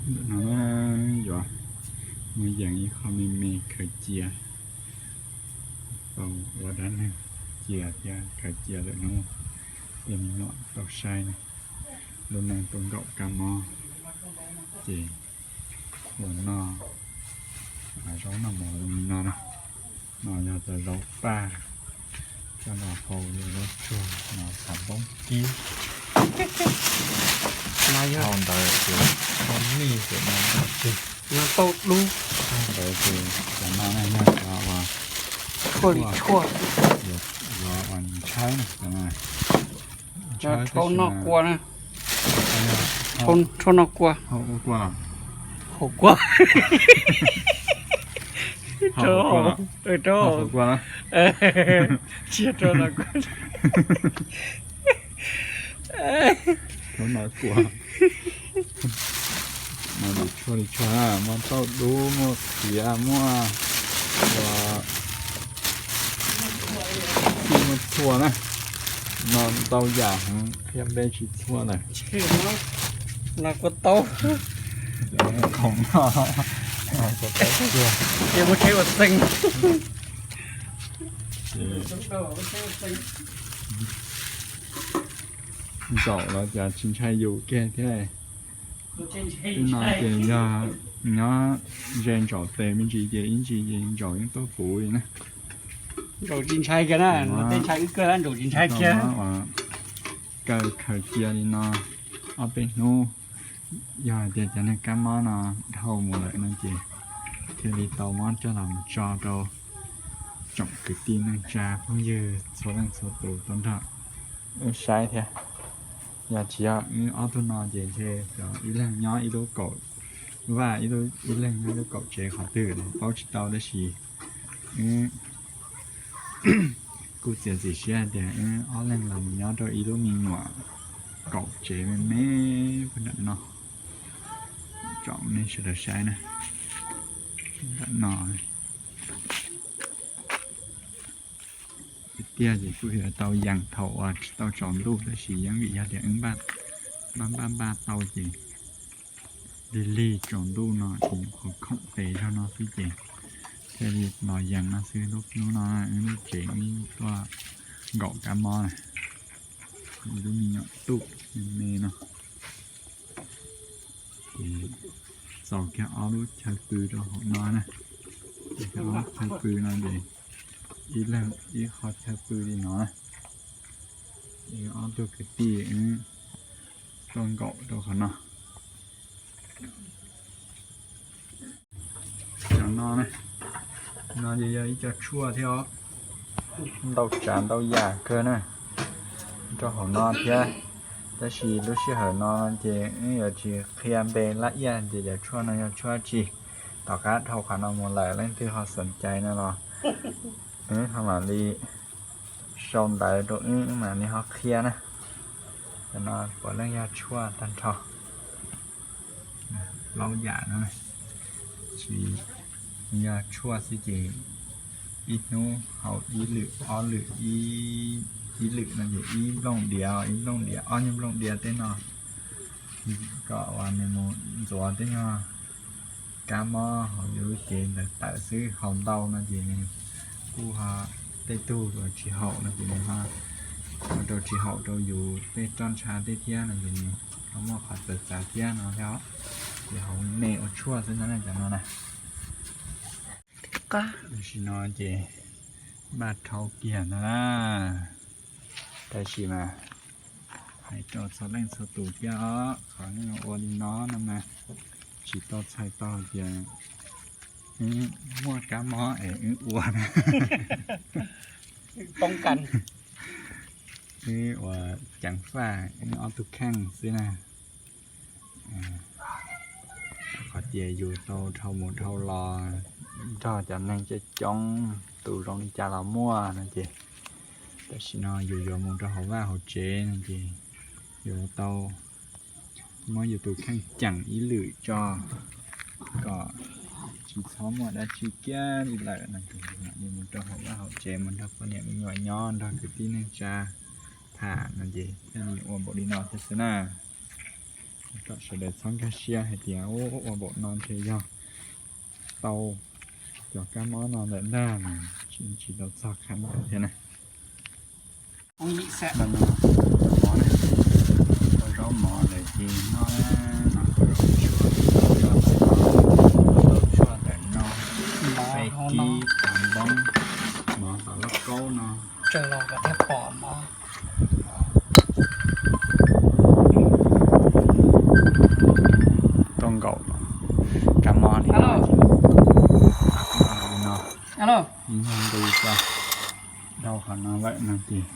Ntawm no yuav muaj yees ib qho me me khaws cia, tau ua dab neeg cia thiab khaws cia lawm hnub tej me nyuam tau saib na. Lub neej tuaj nkaum kab mob ces ua noj zaub noj mov li no na. No yog cov zaub paj, coj los hau zaub tsuag no xav npoob kib. No yog hau ntawd ces tau mij ces no noj tseg. No tau dub. Ntawd ces cov no yog cov uas tshuaj li tshuaj, cov uas ntshawb na, tshuaj noj kua na. Tshuaj noj kua. Hau kua. Hau kua. Hau kua. Tsis rau no kua. Tshuaj noj kua. No tshuaj li tshuaj, muaj tauj dub, muaj qhiav, muaj ua txhij, muaj txhua na. No ntau yam heev, qhia npe tsis txhua lawm. No kua taub. Khoom no kua taub txhua. Ces muaj tsheb ua txeeg. Ntsaum los cas tsis ntshai yus kiag thiab. Tej no ces yog nyob ze ntsaum tes me ntsis ces ib ntsis ces ntsaum yeej tuaj puv li na. Ntsaum tsis ntshai kiag na, tej ntshai wb kawg ntsaum tsis ntshai kiag. Kaw khaws cia li no ob peb hnub, yog hais tias cov neeg kab mob no dhau mus lawm no ces thiaj li tau muab coj los mus tso rau tsoom kwv tij neej tsa phooj ywg txhua leej txhua tus tau nrog wb saib thiab. Yog tsis yog wb ob tug no ces ntshe ib leeg nyob ib lub kaum vaj, ib leeg nyob ib lub kaum tsev qhov twg paub tsis tau, tab sis wb kuj txiav txim siab hais tias wb ob leeg los mus nyob rau ib lub me nyuam kaum tsev me me puag nram no. Tsom nej sawv daws saib na, nram no. Tiag tiag ces kuj yuav tau yees thaum uas tsis tau tsaus ntuj, tab sis yeej vim yog tias wb npaj npaj npaj tau ces lig lig tsaus ntuj no ces nyuam qhuav khoom tes zog no xwb ces thiaj li los yees no xwb. Lub hnub no wb lub tsev wb tuaj nkaum kab mob na, ib lub me nyuam tuj me me no. Ces txaus kiag ob lub chaw pw rau hauv no na. Ob lub chaw pw no ces ib leeg ib qho chaw pw li no na. Ces ob tug kwv tij wb tuaj nkaum rau qhov no. Cov no na, no ces yog ib co tshuaj thiab os. Ntau tsav ntau yam kawg na, rau hauv no thiab. Tab sis lub sij hawm no ces wb yuav tsis qhia npe lab iaj ces cov tshuaj no yog tshuaj tsi. Tom qab dhau qhov no mus lawm leej twg ho xom cai no los wb ho mam li sau ntawv rau wb, wb mam li ho qhia na. Cov no puav leej yog tshuaj tag nrho. Plaub yam no tsis yog tshuaj xwb ces ib hnub haus ib lwm ob lwm, ib lwm no ces ib nplooj diav, ib nplooj diav, ob nyuag nplooj diav tej no kom uas nws mus ntxuav tej nyuag kab mob hauv yus lub cev ntawd tawm xwb. Haus ntau no ces nws kuj ho, tej tug uas tsis haum no ces nws ho ua rau tsis haum rau yus tej roj ntsha tej thiab no ces nws ho muaj qhov txawv txav thiab no thiab. Ces haus me ua tshuaj xwb no na cov no na. Tam sim no ces npaj rhau kiag no na. Tab sis mas hais rau txhua leej txhua tus thiab os, qhov ua li no no mas tsis tau txhais tau tias wb muaj kab mob es wb ua na. Poob kas, wb ua ceev faj wb ob tug kheej xwb na. Qhov tias yus tau dhau mus dhau los nrog cov neeg coob coob, tus zoo li cas los muaj no ces tam sim no yus yuav mus rau hauv vaj hauv tsev no ces yus tau muab yus tus kheej ceem ib lwm tso kom tsis txhob muaj dab tsi kiag li lawm no ces mam li mus rau hauv vaj hauv tsev mus nrog poj niam me nyuam nyob, nrog kwv tij neej tsa tham no ces thiaj li ua npaum li no thiab xwb na. Kom sawv daws txhob nkag siab hais tias ua npaum no ntshe yog tau cov kab mob no lawm ntag, tsis tau txog qhov ntawd thiab na. Zaub mov lawm ces noj, noj zaub tshuaj, zaub tshuaj ntawm no, peb kib, kav npoob, mov tom lauj kaub no. Tuaj nkaum kab mob li no, ib nyuag ntu tso, dhau qhov no lawm no ces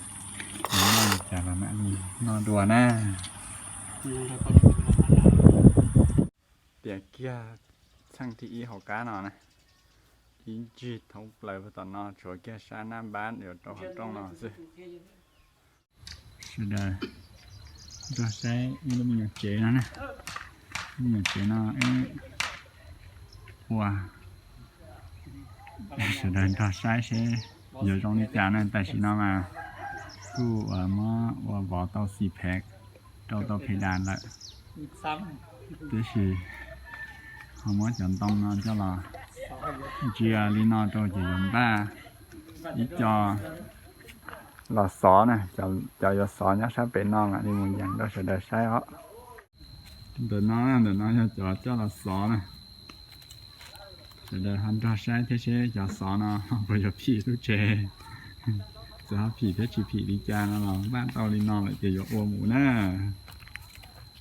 noj li cas los mam li noj dua na. Tiam kiag txheej thib ib hauv qab no na, ib ncig thoob plaws puag tom no tshuav kiag sab nab npab yuav rau qhov rooj no xwb. Sawv daws nrog saib ib lub me nyuam tsev no na. Lub me nyuam tsev no ua, sawv daws nrog saib seb yuav zoo li cas na. Tam sim no mas kuj muab ua vov tau xis phev rau tau phe das lawm, tiam sis ho muab cov ntoo no coj los ntsia li no rau ces yuav npaj ib co los xov na. Cov yuav xov nyob sab pem no mam li mus yees rau sawv daws saib os. Ntawm no, ntawm no yog cov coj los xov na. Sawv daws ho nrog saib thiab seb cov xov no ho puas yuav phim lub tsev. Txawm ho phim thiab tsis phim li cas no los npaj tau li no lawm ces yuav ua mus na.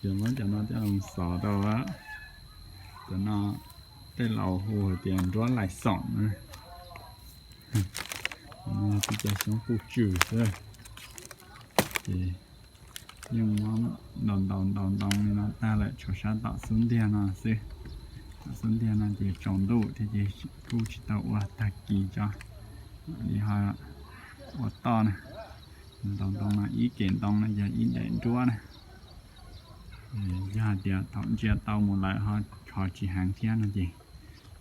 Yuav muab cov no coj los xov rau. Cov no tej laus hu hais tias nruab laim xoom na. Yog tib co xyoob puj tswm xwb. Ces yeej muab ntaus ntaus ntaus ntoo li no tag lawm, tshuav sab tom xub ntiag no xwb. Tom xub ntiag no ces tsaus ntuj thiab ces kuj tsis tau ua tag kis tso li ho ua toj na. Ntaus ntoo no ib kem ntoo no yog ib daim nruab na. Yog hais tias thaum ntsia tau mus lawm ho tsis heev thiab no ces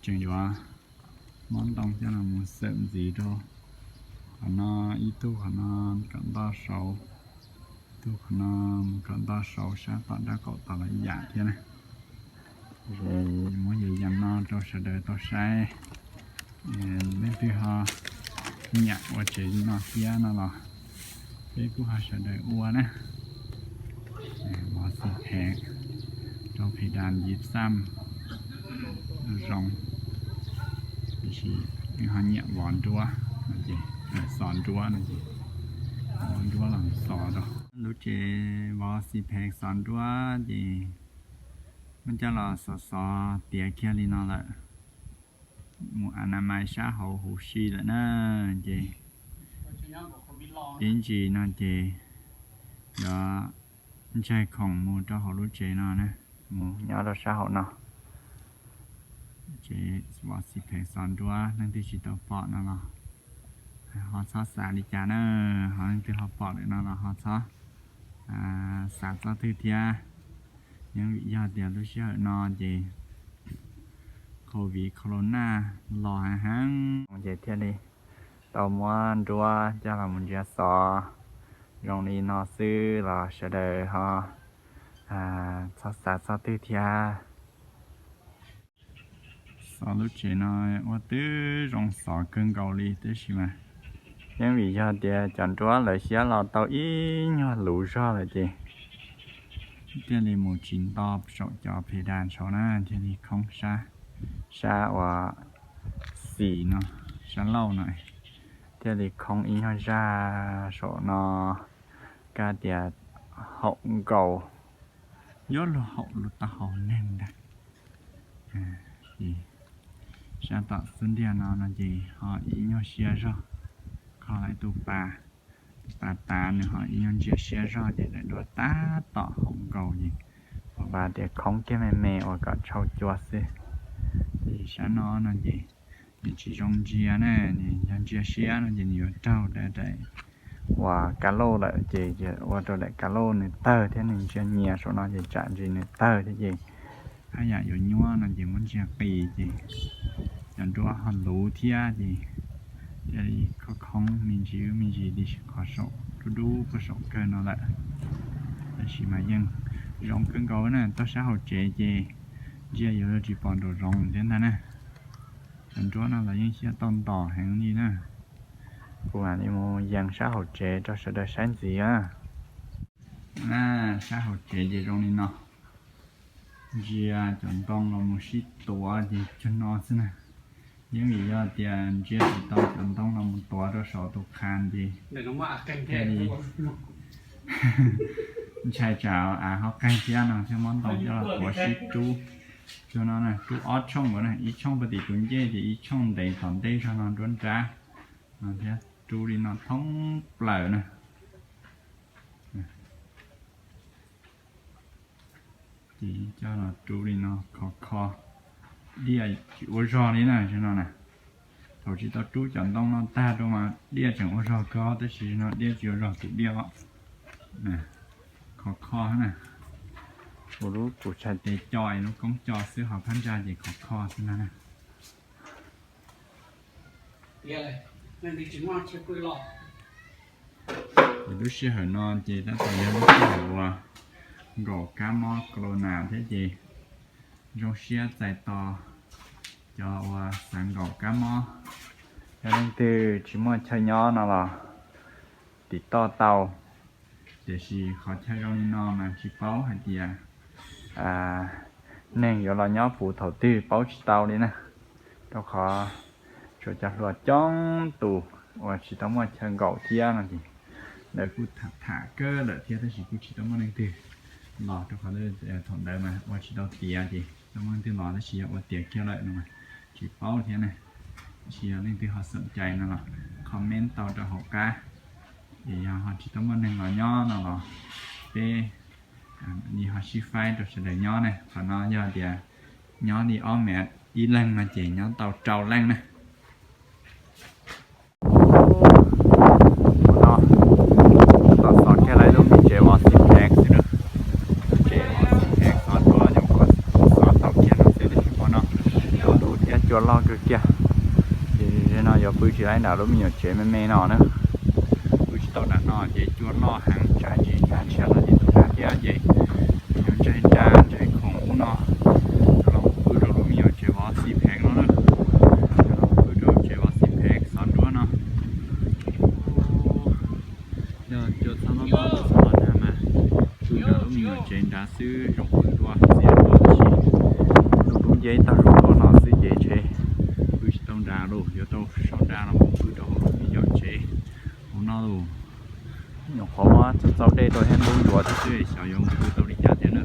tseem yuav muab ntoo coj los mus xawm ntxiv rau qhov no, ib tug qhov no kom ntoj saud, ib tug qhov no mus kom ntoj saud, sab tom nraub qaum tos los ib yam thiab na. Muab yees yees no rau sawv daws tau saib. Leej twg ho nyiam ua tsev li no thiab no los peb kuj ho sawv daws ua na. Vov xis phev rau phe das yib xam zoo, tiam sis ho nyiam vov nruab no ces, xov nruab no ces, vov nruab los xov rau. Lub tsev vov xis phev xov nruab ces muab coj los xov xov tiav kiag li no lawm, mus a na mais sab hauv huv si lawm na. Ces ib ntsis no ces yuav ntsaig khoom mus rau hauv lub tsev no na, mus nyob rau sab hauv no. Ces vov xis phev xov nruab, leej twg tsis tau pom no los ho txhob xav li cas na, ho leej twg ho pom lawm no los ho txhob xav txoj twg thiab. Yeej vim yog tias lub sij hawm no ces covid corona los heev heev ces thiaj li tau muab nruab coj los mus ntsia xov zoo li no xwb los sawv daws ho txhob xav txoj twg thiab. Xov lub tsev no ua twb zoo xov kawg nkaus li tab sis mas yeej vim yog tias cov nruab lawv xyab los tau ib nyuag luv zog lawm ces thiaj li mus tsis nto saum cov phe das saud na, thiaj li khoob sab, sab uas xis no, sab laug no, thiaj li khoob ib nyuag zaj saum no, kab tias haum nkaus, yuav luag haum luag tau hauv neeg ntag. Sab tom xub ntiag no no ces ho ib nyuag siab zog, kho lawm tus pas, tus pas tav nws ho ib nyuag ntsia siab zog ces daim duab tab tom haum nkaus ces tus pas tias khoob kiag me me uas kom tshau cua xwb. Ces sab no no ces nws tsis zoo ntsia na, nws yog ntsia siab no ces nws yuav raug daim uas ka lauj lawm ces ua rau daim ka lauj nws tawg thiab nws ntsia nyias saum no ces tsam ntsis nws tawg thiab ces haj yam yuav nyuab no ces muab ntsia qis ces cov nruab ho luv thiab ces thiaj li khoob khoob me ntsis me ntsis li qhov saum dub dub puag saum kawg no lawm. Tab sis mas yeej Zoo kawg nkaus na, toj sab hauv tsev ces ntsia yuav luag tsis pom nraum zoov thiab ntag na. Cov nruab no los yeej xyab tau ntos heev li na. Kuv mam li mus yees sab hauv tsev rau sawv daws saib ntxiv na. Sab hauv tsev ces zoo li no. Ntsia cov ntoo los mus sib tuav ces cuag no xwb na. Yeej vim yog tias ntsia tsis tau cov ntoo los mus tuav rau saum tus qha ces thiaj li ntshai tsam av ho qeeg thiab no thiaj muab ntoo coj los tuav sib rub. Cuag no na, rub ob tshooj nkaus na, ib tshooj puag tim tus ncej ces ib tshooj ntev tom ntej zog no nruab nrab no thiab, rub li no thoob plaws na. Ces coj los rub li no khov kho, diaj tsis ua zog li na, no na. Thaum tsis tau rub cov ntoo no tag rau mas diaj tseem ua zog kawg, tab sis no diaj tsis ua zog tus diaj os. Khov kho na. Kuv lub kuv tshais tes co es lub koob co xwb, ho phab ntsa ces khov kho xwb na. Ces lub sij hawm no ces tab tom yog lub sij hawm uas nkaum kab mob corona thiab ces zoo siab txais tos cov uas xav nkaum kab mob. Yog leej twg tsis muaj chaw nyob no los tim toj tau, tiam sis qhov chaw zoo li no mas tsis paub hais tias neeg yuav los nyob puv thaum twg paub tsis tau li na. Rau qhov tshuav cov hluas coob tus uas tsis tau muaj chaw nkaum thiab no ces lawv kuj tham tham kawg lawm thiab tab sis kuj tsis tau muaj leej twg los, rau qhov thaum ntawd mas ua tsis tau tiav ces tsis tau muaj leej twg los, tab sis yog ua tiav kiag lawm no mas tsis paub thiab na. Tab sis yog leej twg ho xoom cai no los comment tau rau hauv qab. Es yog ho tsis tau muaj neeg los nyob no los peb li ho sib faib rau sawv daws nyob na. Qhov no yog tias nyob li ob me ib leeg no ces nyob tau rau leej na. Ua no, tom xov kiag lawv lub me tsev vov xib phev xwb na. Tsev vov xib phev xov duab nyuam qhuav xov tau kiag no xwb tab sis ua no, lub thiab cua loj kawg kiag. Ces no yuav pw tsis laib nram lub me nyuam tsev me me no na. Pw tsis tau nram no ces cua loj heev, tshav tsis tshav tshiab no ces tus nram thiab ces yuav ntsaig nra ntsaig khoom ub no los pw rau lub me nyuam tsev vov xib phev no na. Los pw rau tsev vov xib phev xov duab no. Yog cua txhob loj loj txhob los nag mas pw nram lub me nyuam tsev nrad xwb zoo pw dua txias dua tab sis lub dub nceb tag zoo dua no xwb ces ntshe pw tsis tau nrad los yuav tau sau nra los mus pw rau hauv lub me nyuam tsev hauv no los. Nyuam qhuav muab txaus txaus dej rau thiab ntub ncuav thiab xwb xyov yuav mus pw tau li cas tiag na.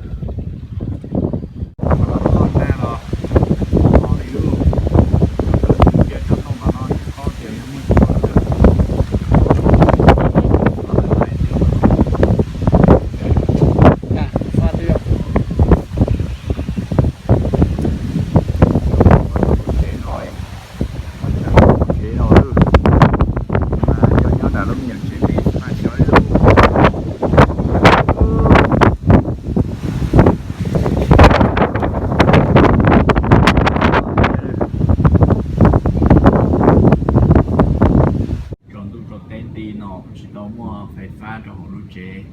Tsaus ntuj tsaus teb nti no tsis tau muaj fais fab rau hauv lub tsev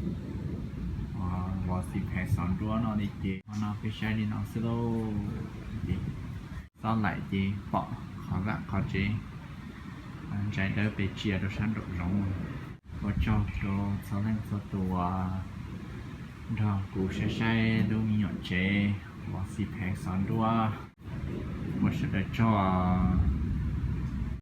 vov xib phev xov duab no li ces no peb saib li no xwb lauj. Ces txoj laim ces pom qhov vaj qhov tsev, ntsais dawb pes tsias rau sab nraum zoov. Ua tsaug rau txhua leej txhua tus uas nrog kuv saib saib lub me nyuam tsev vov xib phev xov duab. Ua sawv daws tsaug.